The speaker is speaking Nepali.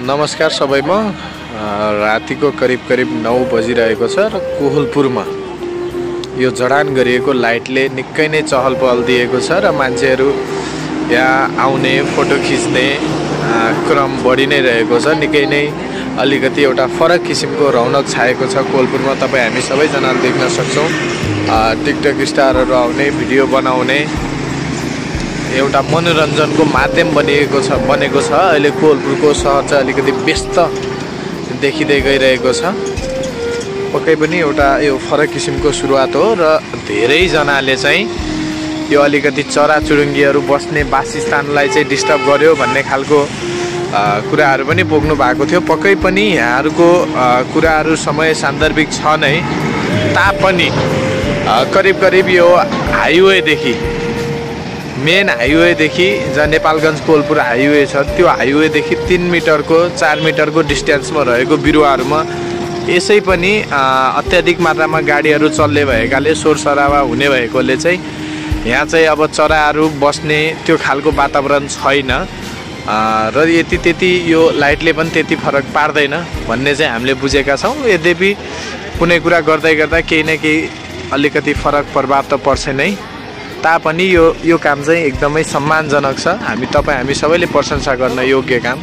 नमस्कार सबैमा। रातिको करिब 9 बजिरहेको छ र कोहलपुरमा यो जडान गरिएको लाइटले निकै नै चहल पहल दिएको छ र मान्छेहरू यहाँ आउने फोटो खिच्ने क्रम बढी नै रहेको छ। निकै नै अलिकति एउटा फरक किसिमको रौनक छाएको छ कोहलपुरमा। तपाईँ हामी सबैजनाले देख्न सक्छौँ। टिकटक स्टारहरू आउने, भिडियो बनाउने एउटा मनोरञ्जनको माध्यम बनेको छ। अहिले कोहलपुरको सहर चाहिँ अलिकति व्यस्त देखिँदै गइरहेको छ। पक्कै पनि एउटा यो फरक किसिमको सुरुवात हो र धेरैजनाले चाहिँ यो अलिकति चराचुरुङ्गीहरू बस्ने वासस्थानलाई चाहिँ डिस्टर्ब गर्यो भन्ने खालको कुराहरू पनि पोख्नु भएको थियो। पक्कै पनि यहाँहरूको कुराहरू समय सान्दर्भिक छ नै, तापनि करिब यो हाइवेदेखि, मेन हाइवेदेखि जहाँ नेपालगञ्ज कोहलपुर हाइवे छ, त्यो हाइवेदेखि 3 मिटरको 4 मिटरको डिस्टेन्समा रहेको बिरुवाहरूमा यसै पनि अत्याधिक मात्रामा गाडीहरू चल्ने भएकाले, शोर सराबा हुने भएकोले चाहिँ यहाँ चाहिँ अब चराहरू बस्ने त्यो खालको वातावरण छैन र त्यति यो लाइटले पनि त्यति फरक पार्दैन भन्ने चाहिँ हामीले बुझेका छौँ। यद्यपि कुनै कुरा गर्दा केही न केही अलिकति फरक प्रभाव त पर्छ नै, तापनि यो काम चाहिँ एकदमै सम्मानजनक छ। हामी सबैले प्रशंसा गर्न योग्य काम।